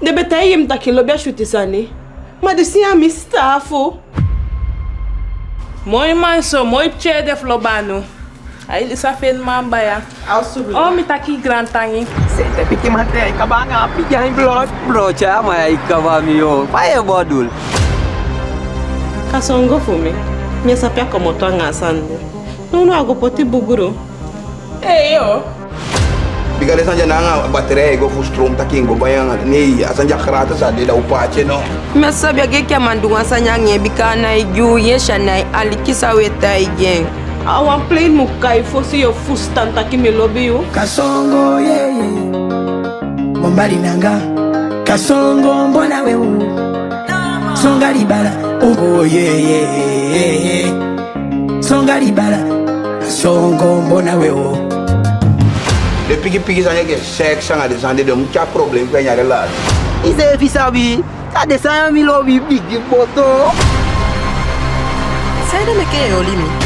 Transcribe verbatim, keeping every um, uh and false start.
Den ben taigi mi taki lobi a switi sani. Ma disi ya mi sitaafu. Moi man so, moi pikin ede fu lobi anu. A heli san feni man baya. Alstublieft. O, mi taki grantangi. Sete pikin man te, a e kaba anga a pikin a ini blood. Bro, tyai a man ya e kaba mi, yo. Fa yu e bodul? Kasongo fu mi. Mi e sabi a komoto anga a sani. Nownow a go poti buguru. Ee, yo. Bika den sani dya nanga batterij e go fu stroom taki en go bai anga. Nei, a sani dya gratis a de, da u paati en, no? Mi á sabi a gei enke a man du wan sani anga en, bika a nái gi u yesi, a nái aliki san u e taigi en. A wan plein mu kai fosi yu o fusutan taki mi lobi yu. Kasongo, ye, ye. Bombali nanga. Kasongo, mbona we u. Songa libala. Ongo, ye, ye, ye, ye. Songa libala. Songo mbona we o. Den piki piki sani enke seks anga den sani de, den mu tyari problem fu en ini a relasi. Iseefi sabi, a den sani ya mi lobi bigi boto. Saide meke yu e oli mi?